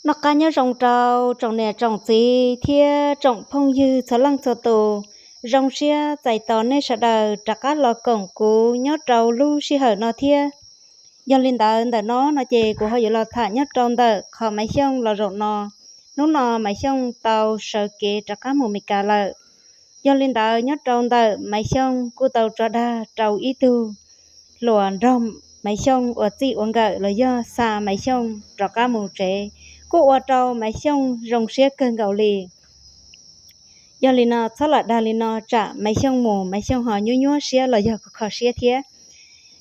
Noj qab nyob zoo rau tsoom niam tsoom txiv thiab tsoom phooj ywg txhua leej txhua tus. Zoo siab txais tos nej sawv daws rov qab los koom kuv nyob rau lub sij hawm no thiab. Yog li ntawd ntawm no no ces kuv ho yuav los tham nyob rau ntawm qhov Maiv Xyooj los zaum no. Hnub no Maiv Xyooj tau sawv kev rov qab mus Meskas lawm. Yog li ntawd nyob rau ntawm Maiv Xyooj kuj tau tso dag rau ib tug hluas nrog Maiv Xyooj ua txij ua nkawm los yog xa Maiv Xyooj rov qab mus tsev, kuj ua rau Maiv Xyooj zoo siab kawg nkaus li. Yog li no txhob lam dag li no tsam Maiv Xyooj mus Maiv Xyooj ho nyuaj nyuaj siab los yog kho kho siab thiab.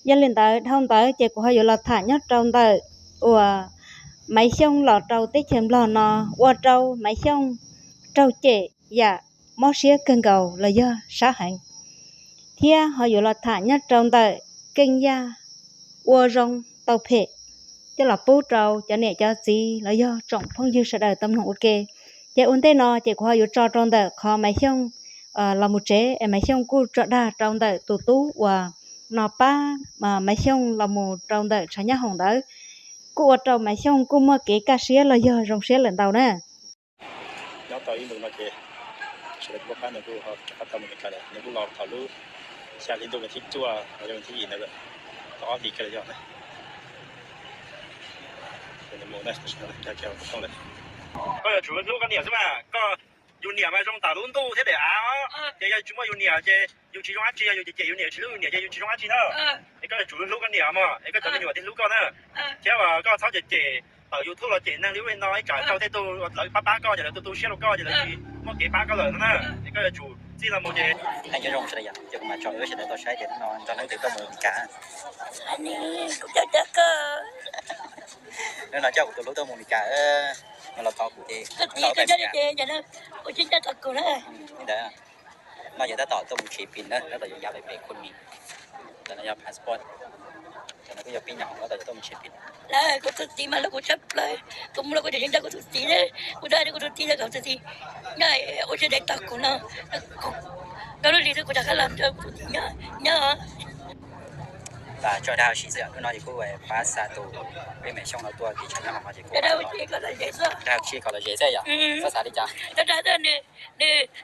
Yog li ntawd dhau ntawd ces kuv ho yuav los tham nyob rau ntawm uas Maiv Xyooj los rau teb chaws Nplog no ua rau Maiv Xyooj raug cem yam mob siab kawg nkaus los yog sab heev, thiab ho yuav los tham nyob rau ntawm Keej Yaj ua zoo tau phem coj los pub rau cov niam cov txiv los yog tsoom phooj ywg sawv daws tau mloog ua ke. Ces ua ntej no ces kuv ho yuav tso rau ntawm qhov Maiv Xyooj los mus tsev es Maiv Xyooj kuj tso dag rau ntawm tus tub uas no pab Maiv Xyooj los mus rau ntawm tshav nyab hoom ntawd, kuj ua rau Maiv Xyooj kuj muaj kev kaj siab los yog zoo siab lawm ntau na. Nyob tau ib ntus no ces sawv daws kuj pab nws kuj rov qab tau mus Meskas lawm, nws kuj los thaum lub xya hli ntuj vas thib cuaj los yog vas thib yim ntawd lawm, tau ob hlis kiag los yog na. Koj yuav tsum hlub koj niam xwb mas, koj, yus niam mas zoo tawm lub ntuj thiab daim av os, ces yog tsis muaj yus niam ces yus tsis zoo dab tsi, yog yus cem cem yus niam tsis hlub yus niam ces yus tsis zoo dab tsi na. Es koj yuav tsum hlub koj niam mog, es koj cov me nyuam thiaj hlub koj na. Thiab koj txhob cem cem tawm YouTube los cem neeg li ub li no ib tsam tau tej tug lawv pab pab koj ces lawv tu tu siab rau koj ces lawv tsis muaj kev pab koj lawm no na. Es koj yuav tsum txij no mus ces. Hais nyob zoo sawv daws, ces kuv mam tso wb sawv daws tau saib tias hnub no nrog leej twg tuaj mus Meskas. Hnub no coj kuv tus hlub tuaj mus Meskas, no los thov kuv ces. Li ntawd, no ces tab tom tuaj mus check in na, tab tom yuav ya pem Khuj Mis. Ntawm no yog passport, ntawm no kuj yog pib nyom, tab tom yuav tuaj mus check in. Lawv kuv tus txiv mas lawv kuv tshaj plaws, kuv mus los kuv tseem nco kuv tus txiv, kuv dag kuv tus txiv, kuv tus txiv nyob ua tsev neeg tos kuv no, nkauj lub hlis xwb kuv rov qab los nrog kuv tus txiv nyob. Tso dag ua si xwb, hnub no ces kuj pab xa tus peb Maiv Xyooj no tuaj tim tshav nyab hoom no ces kuj dag ua si kom lom zem xwb yom, txhob xav li cas. Nws,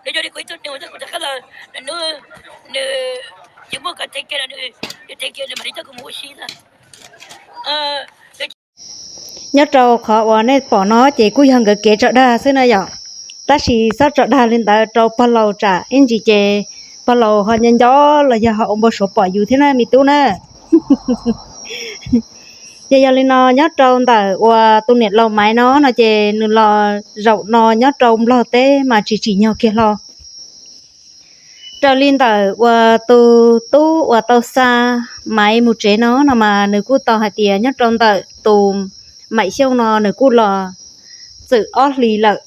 nws yog li kuv ib tug nus, kuv rov qab los, nws, nws tsis muaj koj thev kiag, nws thev kiag nws mam li coj kuv mus ua si na. Nyob rau qhov uas nej pom no ces kuj yog nkawd kev tso dag xwb na yom. Tab sis txhob tso dag li ntawd rau pog laus tsam ib ntsis ces pog laus ho nco nco los yog ho ua npau suav pom yus thiab na me tub na. Ces yog li no nyob rau ntawm uas tus niam laus Maiv no no ces nws los zaum no nyob rau Nplog teb mas tsis tsim nyog kiag hlo. Raws li ntawm uas tus tub uas tau xa Maiv mus tsev no no mas nws kuj tau hais tias nyob rau ntawm tus Maiv Xyooj no nws kuj los txwm ob hlis lawm.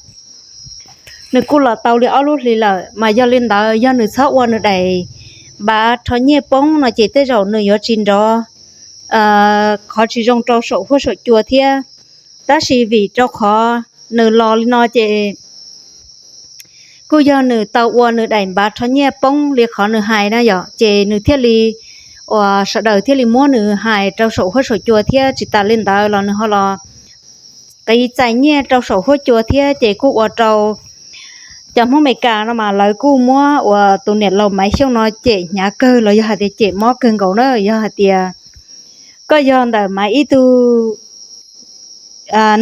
Nws kuj los tau li ob lub hlis lawm mas yog li ntawd yog nws txhob ua nws daim npav rho nyiaj poob no ces tej zaum nws yuav tsis nrov qhov tsis zoo rau saum huab saum cua thiab. Tab sis vim rau qhov nws los li no ces kuj yog nws tau ua nws daim npav rho nyiaj poob li qhov nws hais na yom, ces nws thiaj li, uas sawv daws thiaj li muab nws hais rau saum huab saum cua thiab tsis tas li ntawd los nws ho los qiv txais nyiaj rau saum huab cua thiab ces kuj ua rau cov Hmoob Meskas no mas lawv kuj muab uas tus niam laus Maiv Xyooj no cem hnyav kawg los yog hais tias cem mob kawg nkaus na. Yog hais tias koj yog ntawm Maiv ib tug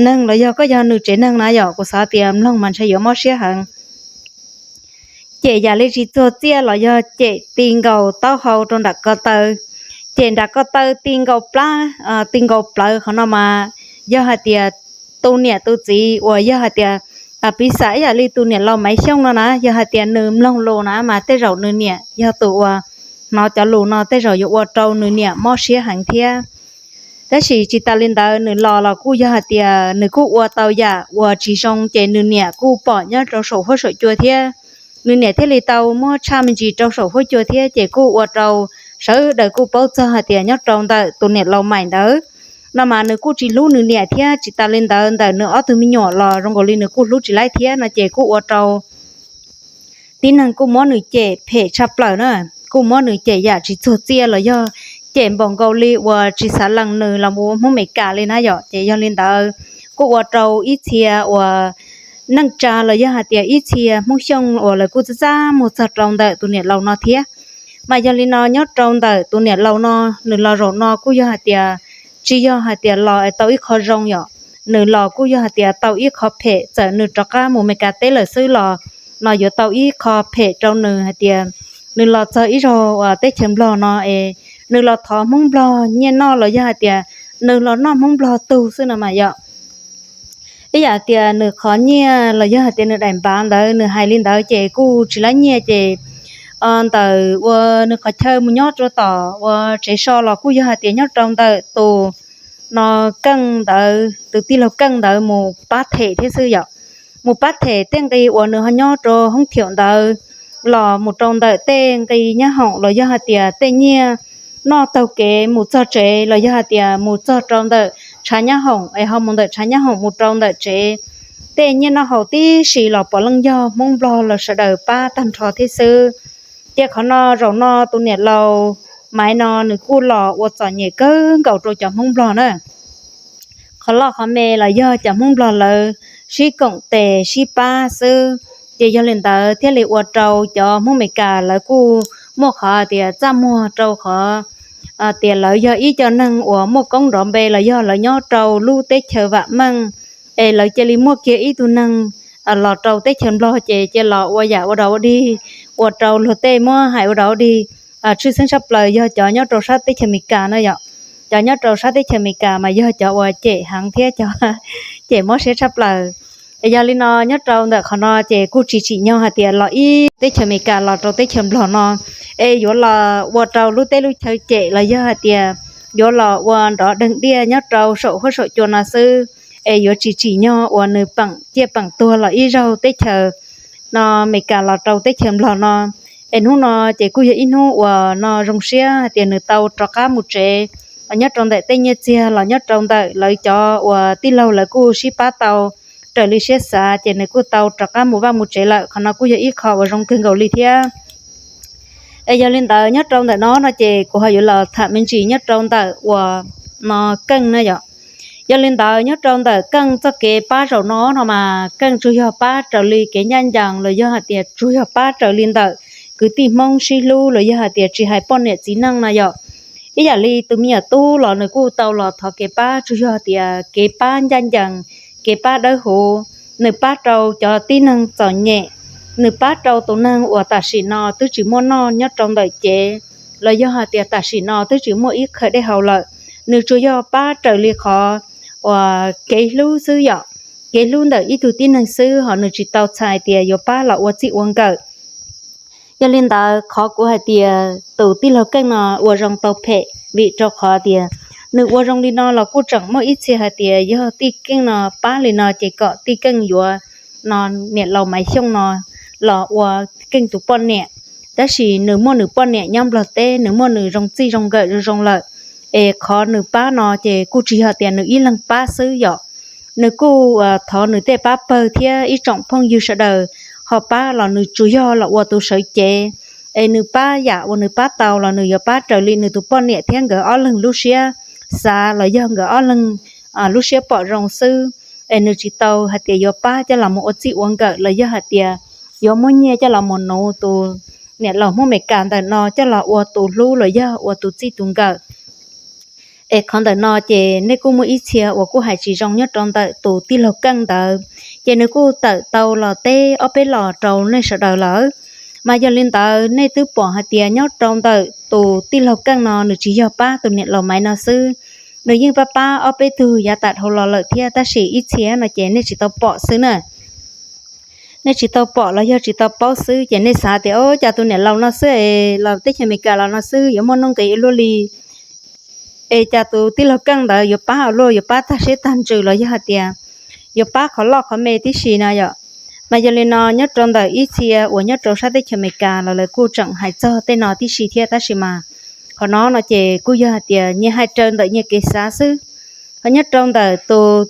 neeg los yog koj yog nws tsev neeg na yom, kuv xav tias mloog mas ntshai yuav mob siab heev. Cem yam li tsis txuag txiaj los yog cem ti nkaus taub hau rau nram ko taw, cem nram ko taw ti nkaus plab ti nkaus plawv qhov no mas yog hais tias tus niam tus txiv uas yog hais tias piv xam ib yam li tus niam laus Maiv Xyooj no na, yog hais tias nws mloog lus na mas tej zaum nws niam yog tus uas hnov cov lus no tej zaum yuav ua rau nws niam mob siab heev thiab. Tab sis tsis tas li ntawd nws los los kuj yog hais tias nws kuj ua tau yam uas tsis zoo ces nws niam kuj pom nyob rau saum huab saum cua thiab. Nws niam thiaj li tau muab tshaj me ntsis rau saum huab cua thiab ces kuj ua rau sawv daws kuj paub txog hais tias nyob rau ntawm tus niam laus Maiv ntawd no mas nws kuj tsis hlub nws niam thiab tsis tas li ntawd ntawm nws ob tug me nyuam los zoo nkaus li nws kuj hlub tsis laib thiab no ces kuj ua rau tib neeg kuj muab nws cem phem tshaj plaws na, kuj muab nws cem yam tsis txuag txiaj los yog cem npaum nkaus li uas tsis xav lees nws los mus ua Hmoob Meskas li na yom. Ces yog li ntawd kuj ua rau ib txhia uas neej tsa los yog hais tias ib txhia Hmoob Xyooj uas lawv kuj txaj txaj muag txog rau ntawm tus niam laus no thiab. Mas yog li no nyob rau ntawm tus niam laus no, nws los zaum no kuj yog hais tias tsis yog hais tias los tau ib qho zoo yom, nws los kuj yog hais tias tau ib qho phem, txawm nws rov qab mus Meskas teb lawm xwb los no yuav tau ib qho phem rau nws hais tias nws los txog ib zaug uas teb chaws Nplog no es nws los thov Hmoob Nplog nyiaj noj los yog hais tias nws los noj Hmoob Nplog tug xwb no mas yom. Ib yam tias nws qhov nyiaj los yog hais tias nws daim npav ntawd nws hais li ntawd ces kuj tsis lab nyiaj ces ntawm uas nws qhov chaw mus nyob rau tom uas tsev so los kuj yog hais tias nyob rau ntawm tus no Keej ntawd, tus tij laug Keej ntawd mus pab them thiab xwb yom. Mus pab them tej nqi uas nws ho nyob rau hoob thiaum ntawd los mus rau ntawm tej nqi nyab hoom los yog hais tias tej nyiaj noj taug kev mus txog tsev los yog hais tias mus txog rau ntawm tshav nyab hoom es ho mus ntawm tshav nyab hoom mus rau ntawm tsev, tej nyiaj noj haus tib si los puav leej yog Hmoob Nplog los sawv daws pab tag nrho thiab xwb. Ces qhov no zaum no tus niam laus Maiv no nws kuj los ua txom nyem kawg nkaus rau cov Hmoob Nplog na. Qhov loj qhov me los yog cov Hmoob Nplog lawv sib koom tes sib pab xwb. Ces yog li ntawd thiaj li ua rau cov Hmoob Meskas lawv kuj muaj qhov tias txaj muag rau qhov tias lawv yog ib co neeg uas muaj koob nrov npe los yog lawv nyob rau lub teb chaws vam meej, es lawv cia li muaj kiag ib tug neeg los rau teb chaws Nplog ces cia los ua yam ua dog ua dig, ua rau luag tej muab hais ua dog ua dig. Tshwj xeeb tshaj plaws yog cov nyob rau sab teb chaws Amelikas na yom. Cov nyob rau sab teb chaws Amelikas mas yog cov uas cem heev thiab cov cem mob siab tshaj plaws. Yog li no nyob rau ntawm qhov no ces kuj tsis tsim nyog hais tias los ib teb chaws Amelikas los rau teb chaws Nplog no es yuav los ua rau lub teb lub chaw cem los yog hais tias yuav los ua nrov deeg diaj nyob rau saum huab saum cua no xwb, es yuav tsis tsim nyog uas nws peem ciaj peem tuag los ib zaug teb chaws no Amelikas los rau teb chaws Nplog no. Es hnub no ces kuj yog ib hnub uas no zoo siab hais tias nws tau rov qab mus tsev los nyob rau ntawm tej nyiaj txiag los nyob rau ntawm lawv cov uas tij laug lawv kuj sib pab tau raws li siab xav ces nws kuj tau rov qab mus vaj mus tsev lawm. Qhov no kuj yog ib qho uas zoo kawg nkaus li thiab. Es yog li ntawd nyob rau ntawm no no ces kuv ho yuav los tham me ntsis nyob rau ntawm uas no Keej na yom. Yog li ntawd nyob rau ntawm Keej txoj kev pab zaum no no mas Keej tsuas yog pab raws li kev ncaj ncees los yog hais tias tsuas yog pab raws li ntawm kwv tij Hmoob sib hlub los yog hais tias tsis hais poj niam txiv neej no yom. Ib yam li tus me nyuam tub los nws kuj tau los thov kev pab tsuas yog tias kev pab ncaj ncees, kev pab dawb huv, nws pab rau cov tib neeg txom nyem, nws pab rau tus neeg uas tam sim no twb tsis muaj noj nyob rau ntawm cev los yog hais tias tam sim no twb tsis muaj ib qho dej haus lawm. Nws tsuas yog pab raws li qhov uas kev hlub xwb yom, kev hlub ntawm ib tug tib neeg xwb ho nws tsis tau txhais tias yuav pab los ua txij ua nkawm. Yog li ntawd qhov kuv hais tias tus tij laug Keej no ua zoo tau phem vim rau qhov tias nws ua zoo li no los kuj tseem muaj ib txhia hais tias yog tij Keej no pab li no ces kom tij Keej yuav no niam laus Maiv Xyooj no los ua Keej tus poj niam. Tab sis nws muaj nws poj niam nyob Nplog teb, nws muaj nws zoo txij zoo nkawm zoo zoo lawm, es qhov nws pab no ces kuj tsis yog tias nws ib leeg pab xwb yom. Nws kuj thov nws tej pab pawg thiab ib tsoom phooj ywg sawv daws ho pab los nws tsuas yog los ua tus sawv cev, es nws pab yam uas nws pab tau los nws yuav pab raws li nws tus poj niam thiab nkawd ob leeg lub siab xav los yog nkawd ob leeg lub siab pom zoo xwb. Es nws tsis tau hais tias yuav pab coj los mus ua txij ua nkawm los yog hais tias yuav muab nyiaj coj los mus nuv tus niam laus Hmoob Meskas ntawm no coj los ua tus hlub los yog ua tus txij tus nkawm. Es qhov ntawm no ces nej kuj muaj ib txhia uas kuj hais tsis zoo nyob rau ntawm tus tij laug Keej ntawd, ces nws kuj tawm tau los teb ob peb los rau nej sawv daws lawm. Mas yog li ntawd nej twb pom hais tias nyob rau ntawm tus tij laug Keej no nws tsis yog pab tus niam laus Maiv no xwb, nws yeej pab pab ob peb tug yav tas dhau los lawm thiab, tab sis ib txhia no ces nej tsis tau pom xwb na. Nej tsis tau pom los yog tsis tau paub xwb ces nej xav tias o cas tus niam laus no xwb es los teb chaws Amelikas los no xwb yuav muaj nuj nqis ua luaj li, es cas tus tij laug Keej ntawd yuav pab ua luaj, yuav pab tag siab tag ntsws los yog hais tias yuav pab qhov loj qhov me tib si no yom. Mas yog li no nyob rau ntawm ib txhia uas nyob rau sab teb chaws Amelikas los lawv kuj tseem hais txog tej no tib si thiab, tab sis mas qhov no no ces kuj yog hais tias nyias hais raws ntawm nyias kev xav xwb. Ho nyob rau ntawm tus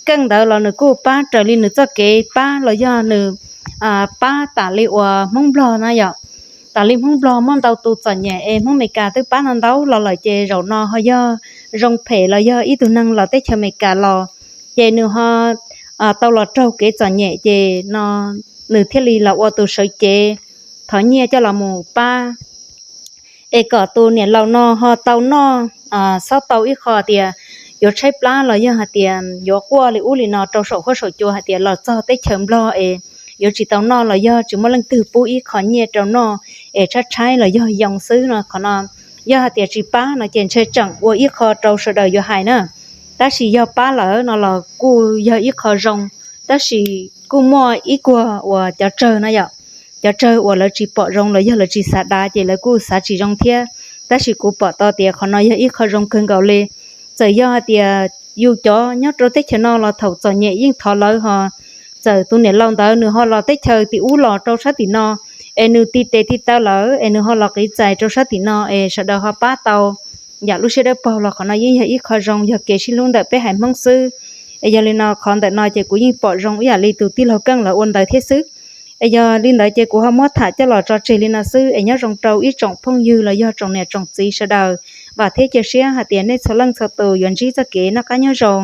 Keej ntawd los nws kuj pab raws li nws txoj kev pab los yog nws pab tas li uas Hmoob Nplog na yom. Tas li Hmoob Nplog muaj ntau tus txom nyem es Hmoob Amelikas twb pab no ntau los lawm ces zaum no ho yog zoo phem los yog ib tug neeg los teb chaws Amelikas los ces nws ho tau los raug kev txom nyem ces no nws thiaj li los ua tus sawv cev thov nyiaj coj los mus pab es kom tus niam laus no ho tau noj, txhob tau ib qho tias yuav tshaib plab los yog hais tias yuav quaj li ub li no rau saum huab saum cua hais tias los txog teb chaws Nplog es yuav tsis tau noj los yog tsis muaj leej twg pub ib qho nyiaj rau noj es tshaib tshaib los yog yoo xwb no. Qhov no yog hais tias tsis pab no ces ntshe tseem ua ib qho rau sawv daws yuav hais na. Tab sis yog pab lawm no los kuj yog ib qho zoo, tab sis kuj muaj ib kuag uas cov tsawg no yom, cov tsawg uas lawv tsis pom zoo los yog lawv tsis xav dav ces lawv kuj xav tsis zoo thiab. Tab sis kuv pom tau tias qhov no yog ib qho zoo kawg nkaus li. Txawm yog hais tias yus cov nyob rau teb chaws no los thaum txom nyem yeej thov lawv ho, txawm tus niam laus ntawd nws ho los teb chaws tim ub los rau sab tim no es nws ti tes ti taw lawm es nws ho los qiv txais rau sab tim no es sawv daws ho pab tau yam lub siab dawb paug los qhov no yeej yog ib qho zoo, yog kev sib hlub ntawm peb haiv Hmoob xwb. Es yog li no qhov ntawm no ces kuv yeej pom zoo ib yam li tus tij laug Keej lawv ua ntawd thiab xwb. Es yog li ntawd ces kuv ho muab tham coj los tso tseg li no xwb es nyob zoo rau ib tsoom phooj ywg los yog tsoom niam tsoom txiv sawv daws. Vam thiab cia siab hais tias nej txhua leej txhua tus yuav ntsib txoj kev noj qab nyob zoo.